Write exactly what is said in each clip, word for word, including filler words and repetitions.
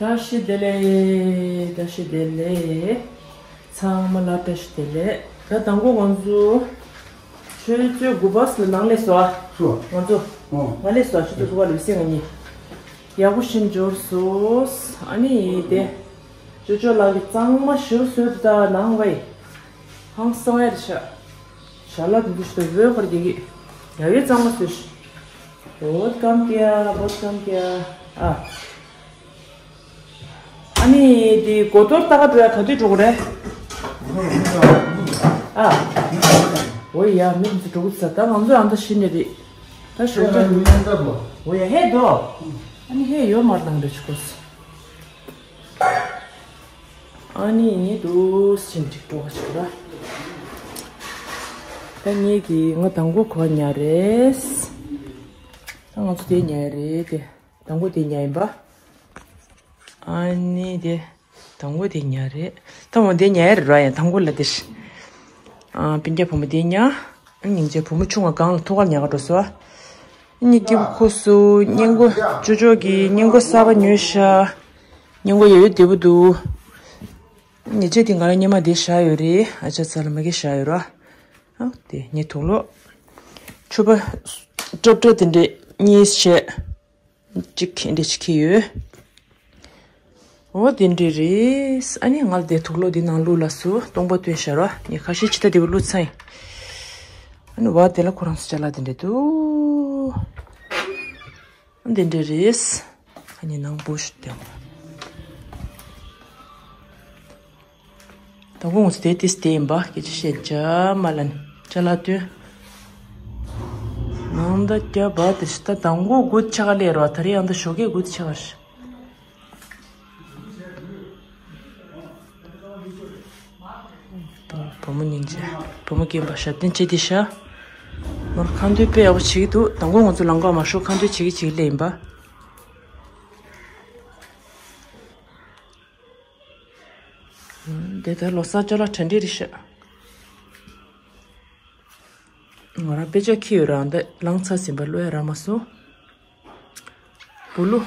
བཀྲ་ཤིས་བདེ་ལེགས། བཀྲ་ཤིས་བདེ་ལེགས། ཚང་མ་ལ་བཀྲ་ཤིས་བདེ་ལེགས། ད་དང་པོ་ང་ཚོ་ཆུ་ཚོད་དགུ་པ་ཙམ་ནང་ལས་སོ། སོ། ང་ཚོ། ཨོ། ང་ལས་སོ། ཆུ་ཚོད་དགུ་པ་ལ་སེ་ང་གཉིས། ཡག་པོ་ཞིག་འབྱོར་སོ། ཨ་ནི་དེ། ཅོ་ཅོ་ལགས་ཀྱི་གཙང་མ་ཞུ་སོད་ད་ནང་བའི། ཧང་སང་ཡར་ཤ། ཞྭ་ལ་དུ་འདུ་ཤི་ཏོ་བོད་ཁར་རྒྱལ་གི། ཡ་ཡོད་གཙང་མ་སོད་ཤི། བོད་ཀམ་ཀྱ་བོད་ཀམ་ཀྱ། ཨ། ཨ་ནི་དེ་གོ་ཏོར་ལྟ་ག་འགྲོ་ཡ་ག་དུས་འགྲོ་གི་རེད། ཨ། འོ་ཡ་མི་འདི་འགྲོ་གི་ས་ད་ང་ཚོ་ཨ་མདའ་ཤི་ནི་རེད། ད་ཞོགས་ཀ། འོ་ཡ་ཧེ་དོ། ཨ་ནི་ཧེ་ཡོད་མ་བཏང་རེད་ཆུ་གོ་ས། ཨ་ནི་ངས་འདུག་སེ་ཅིག་འགྲོ་བ་ཅིག་ར། ད་ངས་ཀྱི་ང་དང་པོ་གོ་ཉར་རེད། ད་ང་ཚོ་དེ་ཉར་རེད་དེ། དང་པོ་དེ་ཉར་ཡིན་པ། ཨ་ནི་དེ། དང་པོ་དེ་ཉར་རེད། ད་འོ་དེ་ཉར་ཡ་རེད་ར་ཡ་དང་པོ་ལ་དེ་ཤི། ཨ་སྤུན་ཀྱག་བུ་མོ་དེ་ཉར། ཨ་སྙིང་རྗེ་བུ་མོ་ཆུང་བ་སྒང་ལ་ཐོག་ཁར་ཉར་ག་འགྲོ་སོ། གཉིས་ཀྱི་ཁོ་སུ་སྙིང་གོ་ཅོ་ཅོ་གི་སྙིང་གོ་གསར་པ་ཉོས་ཤག་སྙིང་གོ་ཡོད་ཡོད་བདེ་པོ་འདུག་ཉེ་ཆད་དེ་ང་རང་སྙེ་མ་དེ་བཞག་ཡོད་རེད། ཨ་ཅག་ཚ་ལ་མ་གི་བཞག་ཡོད་ར། ཨ་དེ་ངའི་དུག་ལོག་ཕྱུ་པ་སྲབ་སྲབ་དེ་འདྲས་གཉིས་བྱས། གཅིག་འདྲས་གཅིག་ཁྱེར་ཡོད། འོ་དེ་འདྲས་རེད། ཨ་ནི་ང་ལ་དེ་དུག་ལོག་དེ་ནང་བླུགས་ལ་སུ་སྟོང་པ་སྟོན་བཞག་ར། ངས་ཁ་ཤས་ཅི་ལྟ་དེ་བུ་བླུགས་ཚར་ཡིན། ཨ་ནི་བ་དེ་ལ་ཁོ་རང་ཚོ་ཅ་ལག་དེ་འདྲས་འདུག་འདི་འདྲ་རེད། ཨ་ནི་ནང་བུ་ཞིག་དེ། དང་པོ་ང་ཚོ་དེ་ཏིས་དེ་ཡིན་པ་སྐད་ཆ་བཤད་བྱ་མ་ལ་ནི་ཅ་ལག་བཏོན། ནང་ད་རྒྱ་བ་དེ་ཤི་ད་དང་པོ་དགུ་ཆ་ག་ལས་རོ་ད་རེ་ཡང་ད་ཞོགས་ཀས་དགུ་ཆ་ག་ཤི། བུ་མོ་སྙིང་རྗེ། བུ་མོ་སྐྱེན་པ་ཞབས་བརྟན་བྱེད་དེ་ཤ། མར་ཁ་འདོན་དཔེ་ཡག་པོ་བྱེད་ཀྱི་འདུག་དང་པོ་ང་ཚོ་ལང་ཀ་མ་ཤོག་ཁ་འདོན་བྱེད་ཀྱི་བྱེད་ཀྱི་ལས་ཡིན་པ། འདི་ལྟར་ལོ་གསར་ཅོ་ལགས་གྲ་སྒྲིག་རེད་ཤག་ང་རང་དཔེ་ཆ་ཁྱེར་ཡོད་རང་འདི་ལངས་ཚར་ཟིན་པ་ཀློག་ཡ་རག་མ་སོང་། བུ་ལུ།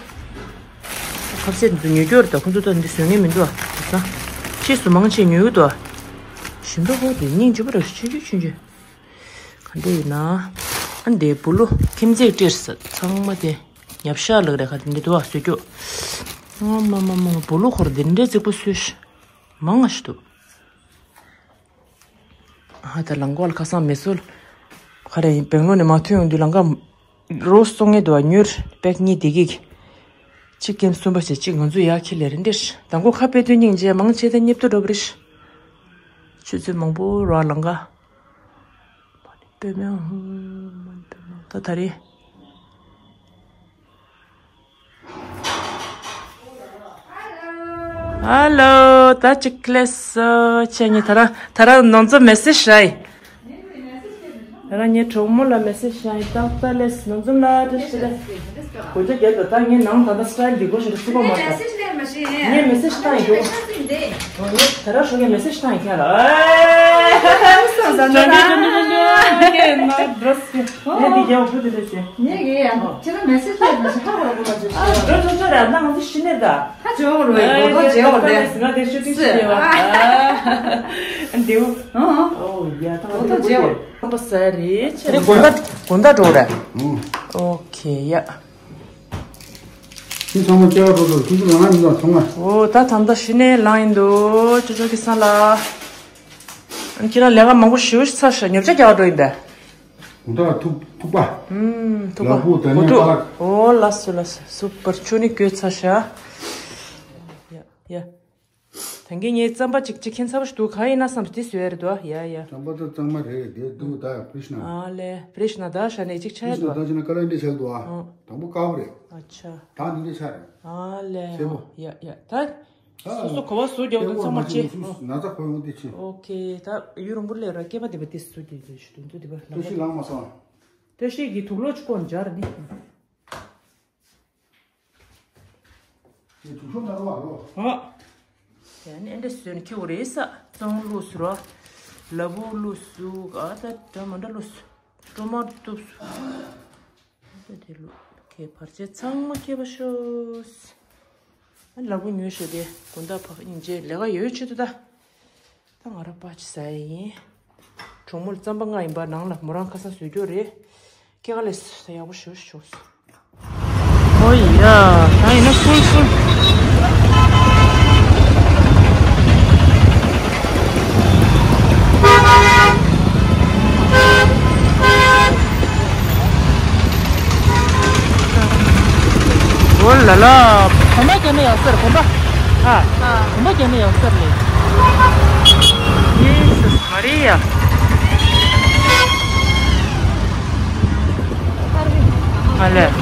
ཁ་ཟས་འདི་ཚོ་ཉོ་རྒྱུ་རེད་ད། ཁོ་ཚོ་ད་འདི་བཟོ་ངེས་མི་འདུག་ཨ། ད་ཕྱིས་སུ་མང་ཆེ་ཉོ་གི་འདུག་ཨ། ཞིམ་པོ་ཧོ་དེ་སྙིང་རྗེ་པོ་རེད། ཆུང་ཆུང་ཆུང་ཆུང་། ག་འདྲ་ཡིན་ན། ཨ་འདི་བུ་ལུ་ཁྱིམ་མཚེས་སྤྲེལ་ས་ཚང་མ་དེ་ཉབ་ཤ་ལག་རེ་ཁ་འདི་འདུག་ཨ་བཟོ་རྒྱུ། ཨ་མ་མ་མ་བུ་ལུ་ཁོར་འདི་འདྲའི་རྫིག་པོ་བཟོས་ཤག་མང་ང་ཞིག་འདུག་ཨ་ད་ལང་ཀ་ལ་ཁ་སང་མེ་སོལ། ག་རེ་ཡིན་སྦེང་ལོར་ནས་མ་ཐོན་ཡོང་དུས་ལང་ཀ་རོ་སོང་ངེ་དུ་ཉུར་པེག་གཉིས་བདེ་གིག་གཅིག་ཀེམ་གསུམ་པ་བྱས་གཅིག་ང་ཚོ་ཡག་ཁྱི་ལས་རེད་འདིར། དང་པོ་ཁ་དཔེ་སྟོན་སྙིང་རྗེ་མང་ཆེ་ད་སྙེབ་ཏུ་འགྲོ་བ་རེད། ཆུ་ཚོད་མང་པོ་ར་ལང་ཀ་དཔེ་མེད་ཧུ་མ་དཔེ་མེད་ད་ད་རེད། ཧ་ལོ། ད་ཅིག་ལེས་སོ་ཁྱེད་གཉིས་ད་ར་ད་ར་ནང་ཚོ་མེ་སེ་ཇི་ཤ་ཡི། ད་ར་ངའི་གྲོགས་མོ་ལ་མེ་སེ་ཇི་ཤ་ཡི་ཏག་ཏག་ལེས་ནང་ཚོ་ལ་བཀྲ་ཤིས་བདེ་ལེགས། གོ་ཆ་རྒྱབ་ད་ད་ངའི་ནང་ད་ད་སི་ཊའིལ་འདི་གོ་ཤ་རེ་སུ་པར་མ་ཊི་ཀེ་ངས་མེ་སེ་ཇི་བཏང་ཡི་འདུག་ངས་ད་ར་ཤོག་གས་མེ་སེ་ཇི་བཏང་ཡི་ཁྱེད་ལ། ཨེ། ཀྱེ་ན་འགྲོ་སི་ངས་འདི་རྒྱབ་ཕུ་དེ་རེ་ཟེར། ངས་ཀྱི་ཡ་ཁྱེད་ལ་མེ་སེ་ཇི་ལས་མ་ཤེས་ཧ་གོ་ར་གོ་མ་བྱེད། འགྲོ་ཚོ་ཚོ་ར་ན་ང་ཚོ་ཤི་ནས་ད། ཧ་ཇོ་རོ་ཡི་གོ་ཐོ་ཇེ་འོ་རེད། ང་དེ་ཤུ་ཏི་ཤི་ནས་བ། འདེའུ། ཨོ་ཡ་ད་གོ་ཐོ་ཇེ་འོ། ཁམས་པ་ས་རེད་ཆེ། དེ་དགོན་བདག་དགོན་བདག་འགྲོ་རེད། ཨོ་ཁེ་ཡ། ཁྱེད་ཚང་མ་སྐྱེ་བ་སོ་སོར་ཁྱེད་ཚོ་ལ་ང་ཡིན་ད་ཚང་མ། ཨོ་ད་ད་ལྟ་ཤི་ནས་ལངས་ཡིན་འདུག་ཅོ་ཅོ་གི་ས་ལ། ཁྱེད་རང་ལས་ཀ་མང་པོ་ཞེ་པོ་ཞིག་ཚར་ཤག་ཉོ་ཆ་རྒྱག་འགྲོ་ཡིན་པས། ད་ཐུག་ཐུག་པ། ཨུམ་ཐུག་པ། ལ་ཕུག་དེ་གོ་ནས་ཐུག་ཨོ་ལགས་སོ་ལགས་སོ་སུ་པར་ཆུ་ནི་བསྐོལ་ཚར་ཤག་ཡ་ཡ། ད་གིན་ངའི་རྩམ་པ་ཅིག་ཅིག་ཁྱེད་ཚ་པོ་ཞིག་འདུག་ག་ཡིན་ན་བསམ་དེ་བཟོས་ཡ་རེད་དོ་ཡ་ཡ། རྩམ་པ་ད་གཙང་མ་རེད་དེ་འདུག་ད་ཕྲིས་ན། ཨ་ལེ་ཕྲིས་ན་ད་ཤ་ནས་ཅིག་ཆ་ཡ་ཕྲིས་ན་དོ། ད་ཅི་ན་ཀ་ལ་འདི་ཆགས་འདུག་ཨ། ཨོ། དང་པོ་དཀར་པོ་རེད། ཨ་ཆ། ད་འདི་འདྲ་ཆགས་རེད། ཨ་ལེ། སེར་པོ། ཡ་ཡ་ད། སོ་སོ་གོ་བ་སུ་རྒྱག་འདུག་ཚང་མ་ཅི། ན་ཚ་ཁོ་ཡོང་དེ་ཅི། ཨོ་ཁེ་ད་ཡུ་རོང་པོ་ལས་ར་སྐེད་པ་དེ་པ་དེ་སུ་དེ་དེ་ཞུ་དུ་དེ་པ་ལ། བཀྲ་ཤིས་ལངས་མ་སོང་། བཀྲ་ཤིས་ཀྱི་དུག་ལོག་ཅིག་སྐོར་འཇར་ནི། དེ་དུག་ཤོག་ན་རོ་བ་རོ། ཨ། ཡ་ནི་ཨེ་འདྲ་སོན་ཁྱེའུ་རེད་ས་ཙོང་ལུས་སུ་རོ། ལ་བུ་ལུས་སུ་ཨ་ད་འདྲ་མ་འདྲ་ལུས་སུ། ཀྲོ་མར་གཏུབས་སུ། ད་དེ་ལུ་ཁའི་བར་ཆད་ཚང་མ་ཁྱེར་བ་ཤོག་ལག་པ་ཉོས་ཤོག་དེ་དགོང་དག་ཕ་གི་སྙིང་རྗེ་ལས་ཀ་ཡོད་ཆེད་དུ་ད། ད་ང་རང་པ་ཅི་ཟ་ཡི་ཡིན། གྲོགས་མོ་རྩམ་པ་ལྔ་ཡིན་པ་ནང་ལ་མོ་རང་ཁ་སང་བཟོས་རྒྱུ་རེད། སྐྱེ་ག་ལས་ད་ཡག་པོ་ཞུ་ཞུ། ཨོ་ཡ། ད་ཡིན་ན་སུལ་སུལ། ཨོ་ལ་ལ། གོམ་པ་རྒྱག་ན་ཡག་ས་རེད་གོམ་པ། ཨ། གོམ་པ་རྒྱག་ན་ཡག་ས་རེད། ཡེ་སུ་མ་རེད་ཡ། ཨ་ལས།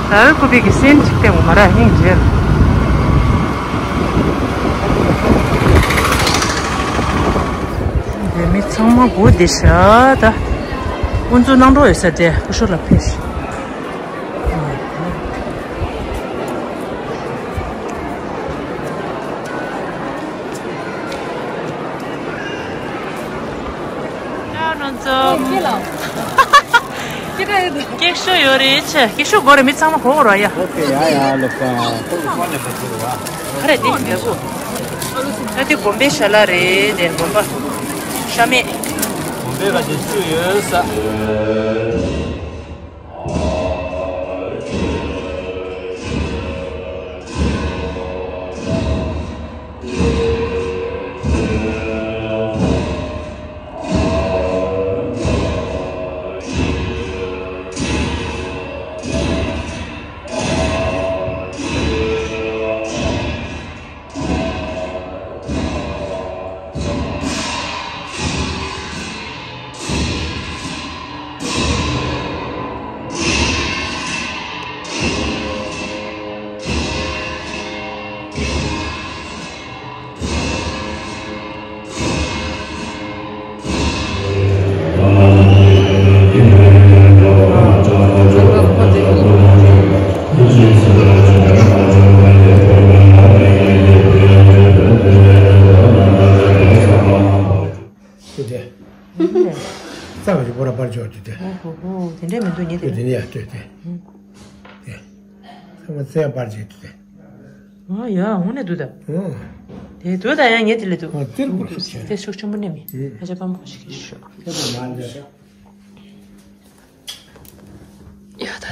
ད་ཀུ་པི་གི་སེམས་ཅིག་བསྟན་དགོས་མ་ར་སྙིང་རྗེ། དེ་མི་ཚང་མ་སྒུག་བསྡད་ཤག་ད། དབུ་འཛུགས་གནང་འགྲོ་ཡོད་ས་དེ་ཀུ་ཤུ་ལ་ཕེབས་ཤིག་ཀྱེ་ལོ། ཀྱེ་ལོ། ཀྱེ་ཀྱེ་ཤོ་ཡོད་རེད་ཆེ། ཀྱེ་ཤོ་དགོས་རེད། མི་ཚང་མ་གོ་གོ་ར་ཡ། ཨོ་ཁེ། ཡ་ཡ་ལོ་ཀ། ཁ་རེ་དེ་མེད་གོ། ད་དེ་གོམ་པའི་ཤ་ལ་རེད་དེ་གོམ་པ། ཤ་མེད། གོམ་པའི་ག་དེ་བཅུ་ཡོད་ས། ཏུ་དེ། རྩ་བ་ཞིག་པོ་ར་པར་འཇོག་ཏུ་དེ། ཨོ་ཧོ་ཧོ། དེ་འདྲས་མི་འདུག་ཉེ་དེ། དེ་ནི་ཡ་ལྟོས་ཏེ། དེ། ཚང་མ་རྩ་བ་པར་འཇོག་ཏུ་དེ། ཨ་ཡ་དངོས་གནས་འདུག་ད། ཨོ། དེ་འདུག་ད་ཡ་ངེས་དེ་ལས་འདུག་ཨ་ཏིར་པོ་ར་ཤོག་ཆེ། དེ་ཤུགས་ཆེན་པོ་ནས་མི། ཨ་ཅག་པ་མོ་ཞིག་གིས་ཤོག་ཡ་ད་དེ།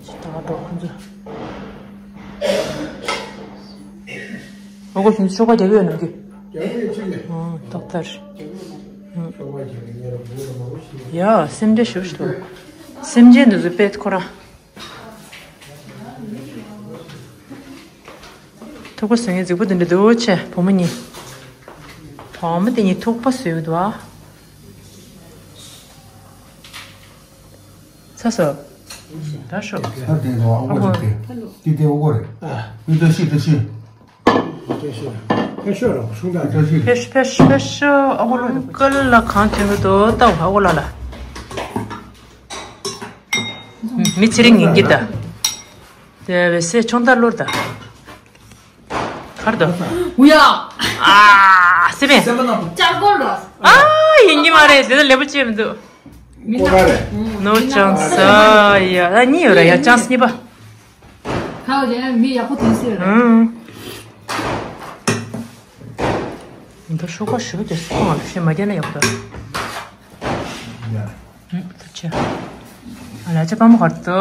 ད་ག་འགྲོ་ཁོང་ཚོ། ཨོ་གོ་ཤུན་ཤོག་པ་རྒྱག་གི་ཡོད་ནམ་གི། རྒྱག་གི་ཡོད་ཅིག་ལས། ཨོ་ཏོག་ཏར། ཤོག་པ་རྒྱག་གི་ཡོད་ར་བུ་ར་མ་བུ་ཞིག་ལས། ཡ་སེམས་ཁྲལ་ཞུ་ཞུ། སེམས་ཅན་འདི་ཚོ་དཔེ་ཁོ་རང་། ཐུག་པ་བཟོ་མཁན་རྫིག་པོ་དེ་འདྲ་འདུག་ཆེ་བུ་མོ་གཉིས། བུ་མོ་དེ་གཉིས་ཐུག་པ་བཟོས་འདུག་ཨ། ཚ་སོ། ད་ཤོག་ད་དེ་ནོ་ཨ་ཁོ་ཅིག་དེ། དེ་དེ་ཨོ་ཁོ་རེད། ཨ་ཡུ་ད་ཤི་ད་ཤི། ད་ཤི་ད་ཤི་ར་ཤུང་ད་ད་ཤི། ཕེ་ཤ་ཕེ་ཤ་ཕེ་ཤ་ཨ་ཁོ་ལོ་ཀ་ལ་གང་དེ་ནོ་དོ་ད་ཨ་ཁོ་ལ་ལ། མི་ཚེ་རིང་ཡིན་གྱི་ད། དེ་བས་སེ་ཆུང་ད་ལོར་ད། གར་དོ། ཨུ་ཡ། ཨ་སེ་བེ། ལྕགས་སྒོར་ར། ཨ་ཡིན་གྱི་མ་རེད་དེ་ད་ལེ་པོ་ཅེ་མི་འདུག་མི་ན། ནོ་ཅང་ས་ཡ་ད་གཉིས་ཡོད་ར་ཡ་ཅང་ས་གཉིས་པ། ཁ་བ་ཅན་མི་ཡག་པོ་དེ་སེ་ར། ཨུང་། ད་ཤོག་ཁ་ཞུ་དེ་སོང་བ་ཤེས་མ་རྒྱ་ན་ཡག་པོ་ད། ཡ། ད་ཆ། ཨ་ལ་ཆ་པ་མོ་གར་དོ།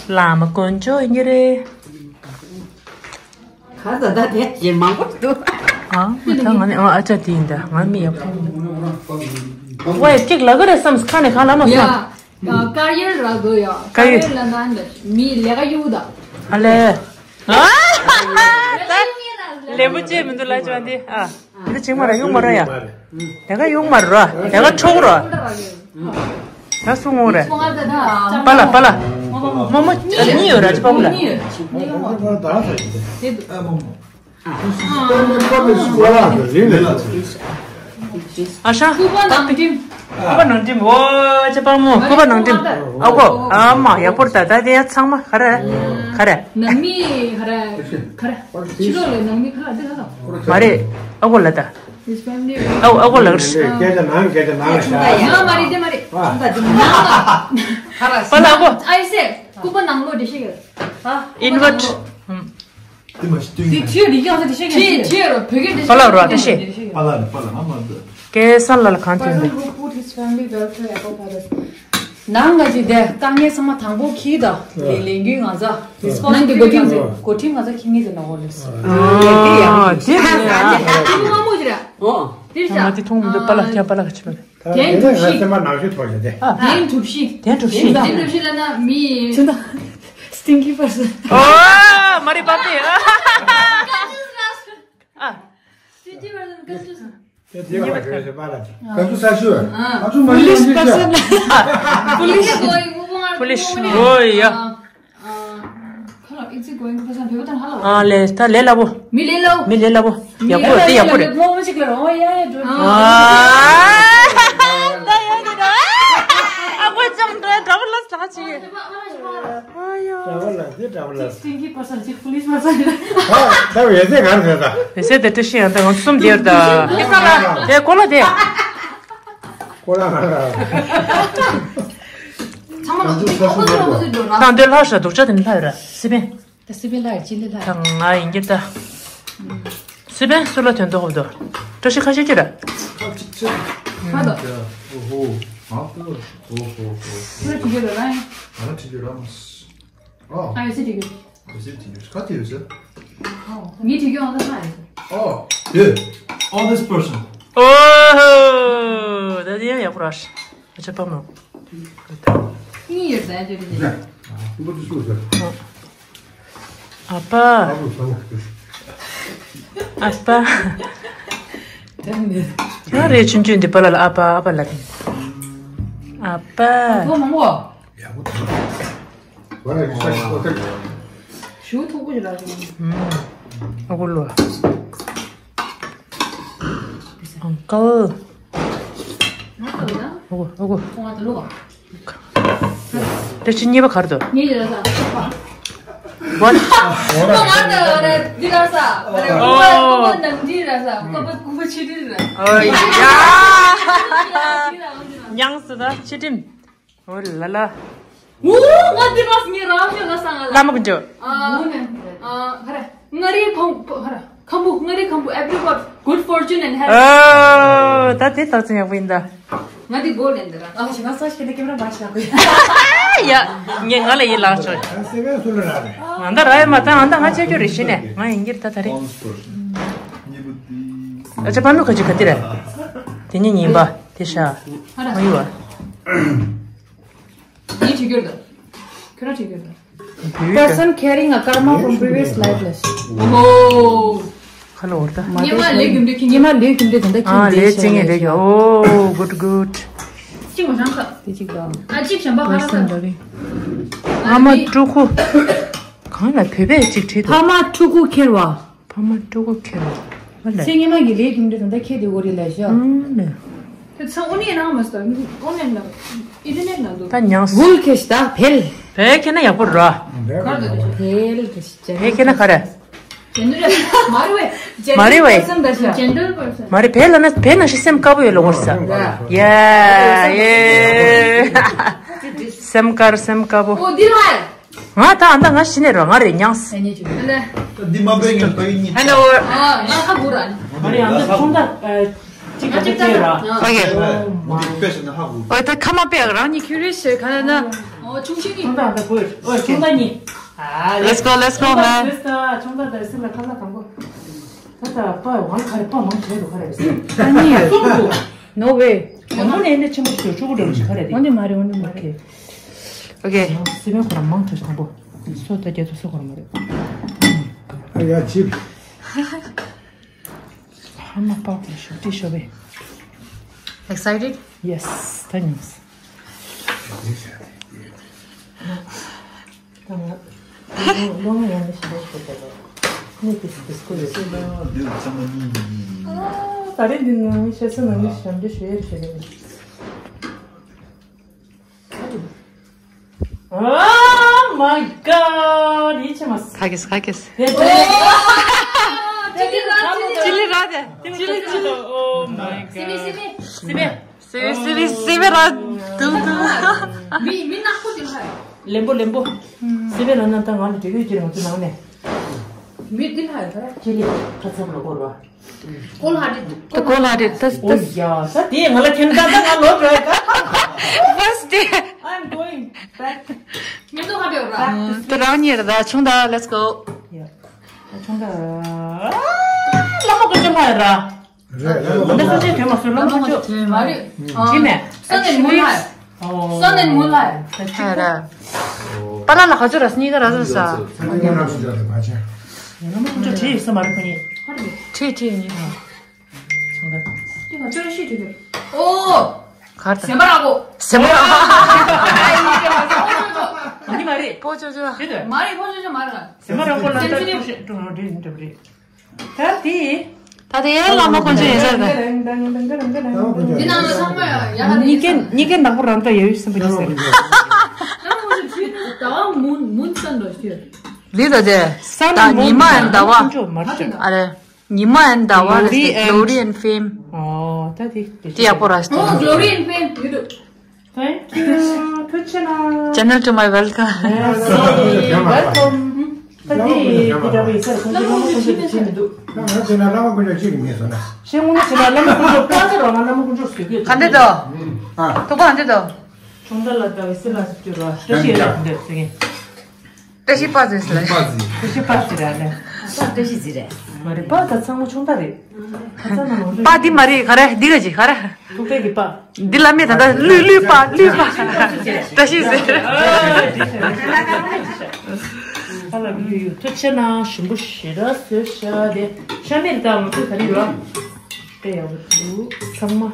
བླ་མ་དཀོན་མཆོག་ཡིན་གྱི་རེད། ག་ད་ད་དེ་ཇེ་མང་པོ་འདུག་ཨ་ད་ང་ནི་ཨ་ཨ་ཅག་དེ་ཡིན་ད་ང་མི་ཡག་པོ། ཝེ་གཅིག་ལ་ག་རེ་བསམ་ཁ་ནས་གང་ལ་མ་ཡ། སོང་། དཀར་ཡོལ་ར་དགོས་ཡ། དཀར་ཡོལ་ལ་ན་མི་ལས་ཀ་གཡུག་ད། ཨ་ལས། ཨ། ད་ལས་མོ་བྱེད་མི་འདུག་ལ་ཅོ་འདི་ཨ། འདི་ཅིག་མ་ར་གཡུག་མ་ར་ཡ། དེ་ག་གཡུག་མ་ར་དེ་ག་འཕྲོག་ར། ད་སུ་ངོ་རེད། པ་ལ་པ་ལ། མོ་མོ་གཉིས་ཡོད་ར་ཅི་པ་མོ་ལ། ཨ་ཤ། སྐུད་པ་ནང་འགྲིམ། སྐུད་པ་ནང་འགྲིམ། འོ་ཅེ་པང་མོ། སྐུད་པ་ནང་འགྲིམ། ཨ་གོ། ཨ་མ་ཡག་པོ་རེད་ད། ད་དེ་ཡ་ཚང་མ་ག་རེ། ག་རེ། ནང་མི་ག་རེ། ག་རེ། ཕྱི་ལོགས་ལ་ནང་མི་ག་རེ་འདི་ག་རེ། མ་རེད། ཨ་གོ་ལ་ད། His family. ཨ་ཨ་གོ་ལ་ག་རེ། སྐད་ཆ་ནང་སྐད་ཆ་ནང་ལ་ཤ། ཡང་མ་རེད་དེ་མ་རེད། ཨ། ད་འདི་ནང་ལ། པ་ལ་ཨ་གོ། I said སྐུད་པ་ནང་ལོགས་འདྲི་ཤེས་གི། ཨ། Inward. དེ་མ་ཤི་དུས། དེ་ཁྲིད་རིགས་ཡག་ས་དེ་ཤེས་གི། ཁྲིད་ཁྲིད་རོ་བོད་སྐད་དེ། པ་ལགས་རོ་ཨ་ཤེས། པ་ལགས་པ་ལགས་ང་མ་འདུག་སྐལ་བཟང་ལགས་ལ་གང་ཐོན་འདུག Person who put his family welfare above others. ནང་ང་ཅི་དེ་དཀའ་ངལ་ཚང་མ་དང་པོ་ཁྱི་དང་ལས་ལས་འགུལ་ང་ཚ་responsibility ང་ཚ་འགོ་ཁྲིད་ང་ཚ་ཁྱི་ངེས་ཟེར་ན་འོ་ལེ། ཨ་དེ་ཡག་པོ་ཅི་མ་མོ་ཅི་ར། ཨོ། དེ་ང་དེ་མཐོང་མི་འདུག་པ་ལགས་ཀྱང་པ་ལགས་ཀྱི་ཕྱི་པ། དེ་ནས་ང་སེམས་པ་ནག་ཤོས་ཐོར་བྱས་ཏེ། ཨ། དེ་གྲུ་བཞི། དེ་གྲུ་བཞི། དེ་གྲུ་བཞི་ལ་ན་མི། ཅི་འདྲ། Stinky person. ཨོ། མ་རེད་པ་དེ། ཨ། Stinky person. དེ་དེ་བ་བྱོས་ཞེས་པ་ལ་ཅི། ག་ཚོད་ས་ཤོད། ཨ། ང་ཚོ་མ་ཡིན་ཡོང་ཅི་བྱ། Police. Police. ཨོ་ཡ། ཁ་ལག་ཨེག་ཛིཊ་གོ་ཡིན་ཁ་སང་བོད་པ་དང་ཧ་ལ་བ། ཨ་ལས་ད་ལས་སླ་པོ། མི་ལས་སླ་པོ། མི་ལས་སླ་པོ། ཡག་པོ་དེ་ཡག་པོ་རེད། ངོ་མ་ཅིག་ལ་རོ་ཡ་ཡ་འགྲོ། ཨ། ད་ཡོད་དེ་ད། ཨ་ཁོ་ཅང་འདྲ་འདྲ་པོ་ལ་ལ་ཅིག་ཨ་ཡོ། འདྲ་པོ་ལ་དེ་འདྲ་པོ་ལ། སྟེང་གི་པ་སང་ཅིག་པུ་ལིས་པ་སང་ཅིག་ད་ད་ཡོད་ཚད་གར་ཟེར་ད། ཡོད་ཚད་དེ་བཀྲ་ཤིས་ཡང་ད་ང་གསུམ་དེར་ད། དེ་ཁ་ལ་དེ་ཁོ་ལ་དེ། ཁོ་རང་ང་ར། ཚང་མ་ལ་ཚོ་ཁོ་ཚོ་ཁོ་ཚོ་འགྲོ་ར། དང་དེ་ལྷ་ཤ་སྡུག་ཅག་དེ་མི་ལྷ་ཡོད་ར་སི་པན། ད་སི་པན་ལྷ་ཡོད་ཅི་ལི་ལྷ་ཡོད། ད་ང་ཡིན་གྱི་ད། སི་པན་སུ་ལ་དོན་དོ་ཧོབ་དོ། བཀྲ་ཤིས་ཁ་ཤས་ཅི་ར། ཁ་ཅིག་ཅིག་ཁ་ད། ཨོ་ཧོ། ཨ་ཏོ། ཨོ་ཧོ་ཧོ། ཁྱོད་ཁྲིད་རྒྱུ་ར་ལ་ཡིན། ང་ཁྲིད་རྒྱུ་ར་མ། ཨོ། ཨ་ཡོད་སི་ཁྲིད་རྒྱུ། ཡོད་སི་ཁྲིད་རྒྱུ་ག་དེ་ཡོད་སི། ཨོ། ངའི་ཁྲིད་རྒྱུ་ཨང་ད་ལྷ་ཡོད་སི། ཨོ། དེ། Oldest person. ཨོ། ད་དེ་ཡང་ཡག་པོ་ར། ཨ་ཅག་པ་མོ། གཉིས་ཡོད་ཟེར་རྒྱུ་རེད། ཨ་པ། ཨ་པ། ང་རེ་ཆུང་ཆུང་འདི་པ་ལ་ལ་ཨ་པ་ཨ་པ་ལ་ཨ་པ། ཞུ་ཐུག་པོ་ཞིག་ལ་ཞུ། ཨ་ཁུ་ལོ། ཨང་ཀལ། ཨ་ཁུ་ཨ་ཁུ། དེ་ཕྱི་གཉིས་པ་གར་དུ། གཉིས་ལ་ས། What? ཁོ་ང་ད་རེ་འདི་ལ་ས། རེ་ཨོ། ཁོ་ཁོ་ནང་འདི་ལ་ས། ཁོ་པ་ཁོ་པ་ཕྱི་འདི་ལ། ཨོ་ཡ། ཉང་སི་ད་ཕྱི་ཁྲིམས། ཨོ་ལ་ལ། ཨོ་ང་འདི་ལ་ངའི་རང་ཤོད་ལ་ས་ང་ལ། བླ་མ་ཀུན་སྤྱོད། ཨ་ཨ་ཧ་ར། ང་རེ་ཁམ་ཧ་ར། ཁམ་བུ་ང་རེ་ཁམ་བུ། Everyone good fortune and health. ཨོ་ད་དེ་རྟགས་མཚན་ཡག་པོ་ཡིན་ད། ང་འདི་གོ་ལེན་འདི་ར། ཨ་ཞི་ང་ས་ཞི་ཁེ་ན་ཀེམ་ར་མ་ཞི་ལ་གོ། ཡ། ངས་ང་ལ་ཡིད་ལག་ཆོག་ཨ་སེ་བན་སུ་ལ་ར་རེད། ང་ད་ར་ཡ་མ་ད་ང་ད་ང་ཆེ་ཁྱོད་རེད་ཤི་ནས་ང་ཡིན་གྱི་རེད་ད་ད་རེད། ཨ་ཅག་པ་མོ་ཁ་ཅིག་ག་དེ་རེད། དེ་ཉིད་ཉིན་པ་དེ་ཤ། ང་ཡོད་བ། ངས་བྲིས་རྒྱུར་དང་། ཁྱོད་རང་བྲིས་རྒྱུར་དང་། Person carrying a karma from previous life ལ། ཨོ། ཁ་ལོ་བར་ད། སྔོན་མ་ལས་རྒྱུ་འབྲས་ཁྱེད། སྔོན་མ་ལས་རྒྱུ་འབྲས་དེ་འདྲ་ཁྱེད་ཨ་ལས་བྱེད་ངེས་རེད་ཀྱང་ཨོ་good good། གཅིག་མ་བྱང་ཁ། དེ་གཅིག་དང་། ཨ་གཅིག་བྱམས་པ་ཧ་ར་ཁ། ཕ་མ་ཕྲུ་གུ། གང་ལ་བོད་པས་གཅིག་བྲིས་འདུག་ཕ་མ་ཕྲུ་གུ་ཁྱེར་བ། ཕ་མ་ཕྲུ་གུ་ཁྱེར་བ། ཨ་ལས། སེ་ངེ་མ་གི་ལས་རྒྱུ་འབྲས་དང་ད་ཁྱེད་དེ་འོ་རེད་ལ་ཤོག་ཨང་ལས། དེ་ཚང་ཨོ་ནི་ནང་མ་སྟོན་ཨོ་ནི་ནང་ཨི་ཐི་ནེ་ནང་དུ། ད་ཉང་སུ། བུལ་ཁེ་ཤི་ད་བེལ། བེལ་ཁེ་ན་ཡག་པོ་ར། གར་དུ་དུ་བེལ་ཁེ་ཤི་བེལ་ཁེ་ན་ག་རེ། ཇེན་ཌར་མ་རེད་བས། མ་རེད་བས། ཇེན་ཌར་པར་སན་ད་ཤ། ཇེན་ཌར་པར་སན། མ་རེད་བེལ་ལ་ན་བེལ་ན་ཤི་སེམས་དཀར་པོ་ཡོད་ལ་འོར་ས། ཡ་ཡེ། སེམས་དཀར་སེམས་དཀར་པོ། ཨོ་འདི་ལ། ང་ད་ཨ་ད་ང་ཤི་ནས་རོ་ང་རེ་ཉང་སི། ཨ་ནི་ཅུ་ལེ། འདི་མ་པའི་ངན་པ་ཡིན་ཉིད། ཧེན་ཨོ་ཝར། ཨ་ང་ཧ་གོ་ར་ནི། ང་རེ་ཨ་ད་ཁོང་ད་ཅིག་ག་ཅིག་ར། ཨོ་ཁེ། འདི་དཔེ་ཤེས་ན་ཧ་གོ། ཨོ་ད་ཁ་མ་པའི་རང་ཉིད་ཁྱུ་རེ་ཤེ་ག་ན། ཨོ་ཆུང་ཆུང་ནི། ཁོང་ད་ཨ་ད་གོ། ཨོ་ཁོང་ད་ནི། ཨ་ལེ། Let's go, let's go, man. ཁོང་ད་ཁོང་ད་ད་སི་ལ་ཁ་ལ་གང་གོ། ད་ད་པ་ཝང་ཁ་རེ་པ་མང་ཆེ་རུ་ཁ་རེ། ཨ་ནི། སུ་གོ། No way. ཁོང་ནས་ནས་ཆེན་པོ་ཞིག་ཆུ་བོ་འགྲམ་ཞིག་ག་རེ་རེད། འོན་ཏེ་མ་རེད། འོན་ཏེ་མ་རེད། ཨོ་ཁེ། ཨོ་ཁེ། སི་པན་ཁོ་རང་མང་ཆེ་ཞིག་དང་པོ། སོ་ད་རྒྱ་ཚོ་སོ་ཁོ་རང་མ་རེད། ཨ་ཡ་ཅིབ། ཧ་མ་པ་ཁོ་ཞུ་ཏི་ཤོ་བེ། Excited? Yes. ད་ཉོས། ད་ང་ལོ་ང་ཡང་ཞིག་ཤོ་བེ་ལོ། ནི་ཏིས་ཏིས་ཁོ་ཡོད། ད་རེས་འདི་ནང་ཤ་ཚ་ནང་ཞབས་འདྲེ་ཞུ་ཡས་ཞུ་ཡས། Oh my god! ཡིད་ཆེས་མ་སོང་། ཁ་ཀེས་ཁ་ཀེས། ཅི་ལི་ར་ཅི་ལི་ར་དེ། ཅི་ལི་ཅི་ལི། Oh my god. སི་པི་སི་པི། སི་པི་སི་པི་ར་དུང་དུང་། མི་མི་ནག་པོ་དེ་ཧ། ལེམ་པོ་ལེམ་པོ། སི་པི་ར་ན་ད་ང་ལ་དེ་གོས་ཀྱི་རང་ཚུ་ནང་ནས། མི་དེ་ཧ་ཡ་ད་ར། ཅི་ལི་ཁ་ཚབ་ལ་སྐོར་བ། ཀོལ་ཧར་ཊེཌ། ད་ཀོལ་ཧར་ཊེཌ། ད་ད། ཨོ་ཡ། ད་དེ་ང་ལ་ཁྱེད་ད་ད་ང་ལོ་བྲོས་ད། First day. I'm going back. ཉེ་དུ་ཧ་བེའུ་ར། ད་རང་ཉེ་ར་ད་ཆུང་ད་let's go. ཡ། ད་ཆུང་ད། བླ་མ་དཀོན་མཆོག་ལྷ་ཡ་ར། རེད་རེད། ད་སོ་ཆེན་དོན་མ་སོང་བླ་མ་དཀོན་མཆོག་མ་རེད། ཅི་ནས། སོན་ནས་མུན་ལྷ། སོན་ནས་མུན་ལྷ། ད་ཆུང་ད། པ་ལ་ལ་ག་ཚོད་ར་སྙིང་ག་ར་ཚོད་ས། ང་རང་སུ་ཇ་དེ་མ་བྱས། ཡང་ན་མ་ཁོང་ཚོ་བྲིས་ཡོད་ས་མ་རེད་ཁོ་གཉིས། བྲིས་བྲིས་གཉིས་དང་། ཆུང་ད། དེ་ང་ཚོར་ཤེས་བྲིས་དེ། ཨོ། གར་དང་། སེམས་པ་རག་གོ། སེམས་པ་རག་ཨ་ཡིན་གྱི་མ་རེད། ཨ་ནི་མ་རེད། ཕོ་ཅོ་ཅོ། དེ་དོན། མ་རེད་ཕོ་ཅོ་ཅོ་མ་རེད། སེམས་པ་རག་གོ་ལ་ད་ཐུགས་ཤེས་འགྲོ་འགྲོ་འགྲོ་འགྲོ་རེད། ད་དེ། ད་དེ་ཡང་བླ་མ་དཀོན་མཆོག་ཡིན་ས་རེད། འདི་ནང་ལ་ཚང་མ་ཡ་ཡ་གཉིས་ཀའི་གཉིས་ཀའི་ནག་པོ་རང་ད་ཡོད་སེམས་པ་ཡིན་ས་རེད། ཟླ་བ་moon moon sun འགྲོ་ཤོད། འདི་ད་དེ། ད་ཉི་མ་ཡང་ཟླ་བ། ཨ་རེ། ཉི་མ་ཡང་ཟླ་བ་རེད། Glory and glory and fame. ཨོ་ད་དེ་དེ་ཡག་པོ་ར། ཨོ་glory and fame ཡོད་འདུག Thank you. ཐུགས་རྗེ་གནང་། Channel to my welcome. Yes. Welcome. ད་འདི་འདི་འདྲ་བའི་སར་ཁོང་ཚོ་བླ་མ་དཀོན་མཆོག་དེ་བྱེད་མི་འདུག་ང་ང་བྱས་ན་བླ་མ་དཀོན་མཆོག་གཅིག་གི་མིང་ཟེར་ན། ཤེས་ངོ་ན་བྱས་ན་བླ་མ་དཀོན་མཆོག་པ་ཚེ་རོགས་ལ་བླ་མ་དཀོན་མཆོག་ཟེར་གྱི་ཡོད། ག་འདྲ་འདུག་ཨ། ཐུག་པ་ག་འདྲ་འདུག་ཆུང་མདའ་ལ་ལྟ་བའི་སྲིད་ལ་སྐྱུར་བ་བཀྲ་ཤིས་ཡོད་ལ་འདོད་ཟེར་གྱི། བཀྲ་ཤིས་པ་ཟེར་ལ། པ་ཟེར། བཀྲ་ཤིས་པ་ཟེར་ར་ལ། བཀྲ་ཤིས་ཟེར་རེད། མ་རེད་པ་ད་ཚང་མ་ཆུང་མདའ་རེད། པ་འདི་མ་རེད་ག་རེ་འདི་ག་ཅི་ག་རེ། ཐུག་པའི་གི་པ། འདི་ལ་མེད་ད་ལྟ་ལུས་ལུས་པ་ལུས་པ། བཀྲ་ཤིས་ཟེར། ཨ་ལ་ལུས་ཡོད་ཐུགས་རྗེ་གནང་ཞིམ་པོ་ཞེ་དྲག་བཟོས་ཤག་དེ་ཤ་མེད་ད་ང་ཚོ་ད་རེས་ལ་དཔེ་ཡག་པོ་འདུག་ཚང་མ།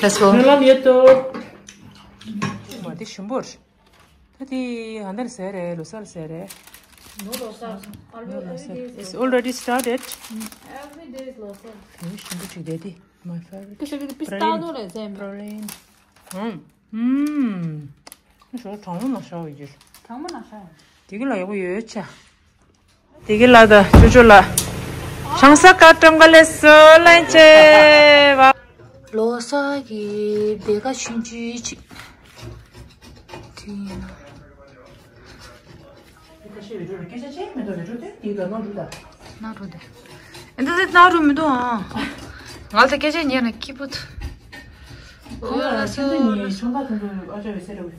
Let's go. སྨོན་ལམ་ཡོད་དོ། མ་དེ་ཞིམ་པོ་རེད། ད་དེ་ཧ་འདར་ཟེར་རེད་ལོ་སར་ཟེར་རེད། No ལོ་སར། ཨ་ལོ་every day is It's already started. Every day is ལོ་སར། དེ་ཞིམ་པོ་ཅིག་དེ་དེ། My favorite. ཀི་ཤ་ཀི་པི་སྟ་ནོ་རེད་ཟེར་མི། Praline. ཧུམ། ཧུམ། ཞོ་གྲང་མོ་ན་ཤ་བའི་རྒྱུ། གྲང་མོ་ན་ཤ། དེ་གི་ལ་ཡག་པོ་ཡོད་ཆ། དེ་གི་ལ་ད་ཅོ་ཅོ་ལ། ཆང་ས་ཀ་ཀྲང་ག་ལེ་སོ་ལན་ཅེ་བ། ལོ་སར་གི་བེ་ག་ཆུང་ཆུང་ཅིག་དེ་ཡིན་ན། ཁ་ཤས་བེད་སྤྱོད་རེད་སྐད་ཆ་ཆེ་མི་འདུག་བེད་སྤྱོད་དེ་དེའི་དགའ་སྣང་འདུག་ད། སྣང་རུ་དེ། ཨེ་འདི་དེ་སྣང་རུ་མི་འདུག་ཨང་། ང་ལ་དེ་སྐད་ཆ་ཉན་ན་སྐྱིད་པོ་འདུག་ཁོ་ལ་ཁྱོད་ཚོ་ཉིད་ཆུང་བ་ཁོང་ཚོ་ཨ་ཅག་བེ་སེ་རེད།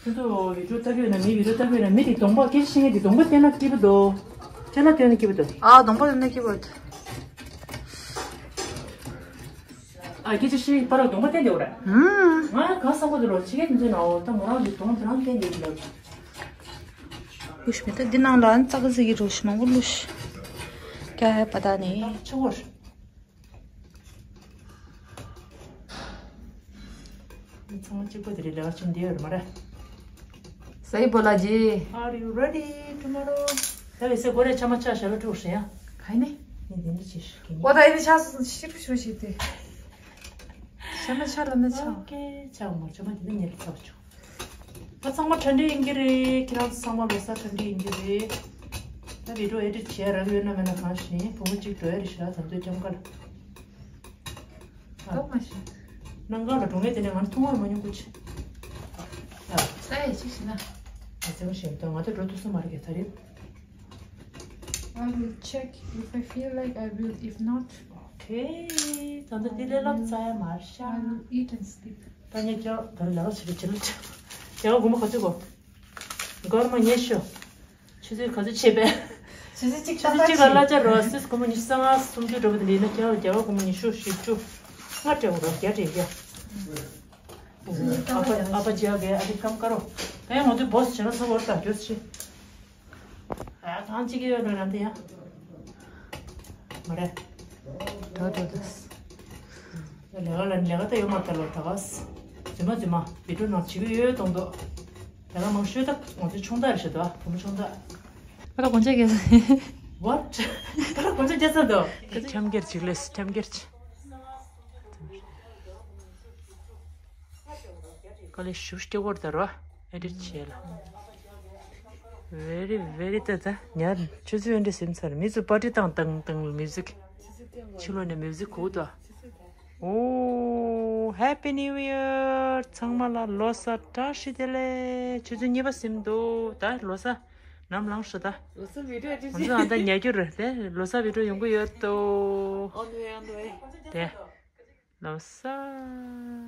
ཁྱོད་ཚོ་བེད་སྤྱོད་ལྟ་གི་ཡོད་ན་མི་བེད་སྤྱོད་ལྟ་གི་ཡོད་ན་མི་དེ་གདོང་པ་སྐད་ཆ་བཤད་མཁན་དེ་གདོང་པ་བསྟན་ན་སྐྱིད་པོ་འདུག་ཅ་ལག་སྟོན་ན་སྐྱིད་པོ་འདུག་ཨ་གདོང་པ་སྟོན་ན་སྐྱིད་པོ་འདུག་ཨ་སྐད་ཆ་བཤད་པར་གདོང་པ་བསྟན་དེ་འོ་ར། ཧུམ། ང་གང་བསམ་གོ་དེ་ལོ་ཕྱི་རྒྱལ་དེ་ཚོའི་ནང་འོ་ད་མོ་རང་གི་གདོང་དེ་རང་བསྟན་དེ་ལོ། ལུས་མེད་ད་འདི་ནང་ལ་ཙག་ཙིག་གི་རོ་ཞིག་མང་པོ་ལུས། ཀྱ་ཧེ་པ་ད་ནི། ཆུ་བོར། ཚང་མ་གཅིག་པ་དེ་རེད་ལས་ཀ་ཆུང་དེ་ཡོད་རེད་མ་རེད། སའི་པོ་ལ་ཇི། Are you ready tomorrow? ད་ལས་སེ་གོ་རེ་ཆ་མ་ཆ་ཞབས་བྲོ་ཧྲི་ཡ། ག་ནི། ནི་དེ་འདྲ་ཅི་ཞིག་གི་ནི། འོ་ད་ཡི་ནི་ཆ་སོང་ཤི་རུ་ཤི་རུ་ཤི་དེ། ཆ་མ་ཆ་ལ་ནི་ཆ། ཨོ་ཀེ་ཆ་མ་ཆ་མ་དེ་ནི་ཉེར་ཚ་བ་ཆུང་། ད་ཚང་མ་གྲ་སྒྲིག་ཡིན་གྱི་རེད། ཁྱེད་རང་ཚོ་ཚང་མ་ལོ་གསར་གྲ་སྒྲིག་ཡིན་གྱི་རེད། ད་བི་ཌི་ཡོ་ཨེ་ཌིཊ་བྱས་རག་ཡོད་ན་མེད་ན་གང་ཤེས། བུ་མོ་གཅིག་འགྲོ་ཡ་རེད་ཤག་ད་དུང་ལྕམ་ཀ་ལ། ལྟོགས་མ་ཤེས། གནམ་གང་ལ་འགྲོ་ངེས་དེ་ནས་ང་ཚོ་ཐུག་མ་མ་མྱོང་གི་ཆེ། ད་ཡ་གཅིག་ཤེས་ན། ང་ཚོ་ཞེས་ད་ང་ཚོ་འགྲོ་ཐུབ་ས་མ་རེད་ག་ད་རེད། I will check if I feel like I will, if not. Okay. ད་ལྟ་འདི་ལས་ལབ་ཙ་ཡ་མར་ཤ། I will eat and sleep. ད་ངས་ཀྱང་ད་ལ་ལ་ཞིག་ཅི་ལ་ཅི། རྒྱལ་བ་དགོངས་པ་ག་ཚོད་གོ། སྒོར་མོ་ཉི་ཤུ། ཆུ་ཚོད་ག་ཚོད་ཆད་པས། ཆུ་ཚོད་གཅིག་ཆུ་ཚོད་གཅིག་ལ་གླ་ཆ་རོ་སིས་སྒོར་མོ་ཉི་ཤུ་རྩ་ལྔ་སུམ་ཅུ་འགྲོ་བ་དེ་ལས་ན་རྒྱལ་བ་རྒྱལ་བ་སྒོར་མོ་ཉི་ཤུ་བཞི་བཅུ། ལྔ་སྤྲད་འོ་རོ་བརྒྱ་སྤྲད་རྒྱ། ཨ་ཕ་ཨ་ཕ་ཅི་ཡག་གི་ཨ་ཕི་ཀམ་ཀ་རོ། ད་ཡང་ང་ཚོའི་བོ་སི་བྱས་ན་ཚོ་བོར་ད་རྒྱུ་ཆེ། ཨ་གང་ཅི་གི་ཡོད་ནོ་ར་འདི་ཡ། མ་རེད། ད་ད་ད། ལས་ཀ་ལ་ལས་ཀ་ད་ཡོད་མ་ད་ལོ་ད་ག་ས། རྫུན་མ་རྫུན་མ་བི་ཌི་ཡོ་ནང་བྱེད་ཀྱི་ཡོད་གཏོང་དོ། ལས་ཀ་མང་ཤོས་ད་ང་ཚོ་ཆུང་དག་རེད་ཤག་ད་བུ་མོ་ཆུང་དག་ད་ལ་གོན་ཆ་གྱེས། What? ད་ལ་གོན་ཆ་གྱེས་ཚར་འདུག་ཁྲམ་སྒེར་ཅིག་ལས་ཁྲམ་སྒེར་ཅིག་དཀའ་ལས་ཞུ་སྐྱོ་བོར་དར་བ་ཨེ་ཌིཊ་བྱས་ལ། Very very ད་ད་ཉར་ཆུ་ཚོད་ཨེ་འདྲ་ཟིན་ཚར། མི་ཚོ་པར་ཊི་བཏང་བཏང་བཏང་མིའུ་ཟིག་ཕྱི་ལོགས་ནས་མིའུ་ཟིག་གོ་ད། ཨོ། Happy New Year ཚང་མ་ལ་ལོ་གསར་བཀྲ་ཤིས་བདེ་ལེགས། ཆུ་ཚོད་གཉིས་པ་ཟིན་འདུག་ད་ལོ་གསར་ནམ་ལངས་ཤོག་ད། ལོ་གསར་བི་ཌིའོ་ཨེ་ཌིཊ་ང་ཚོ་ཨ་ད་ཉལ་རྒྱུ་རེད་དེ། ལོ་གསར་བི་ཌིའོ་ཡོང་གི་ཡོད་དོ། On the way, on the way. དེ་ལོ་གསར།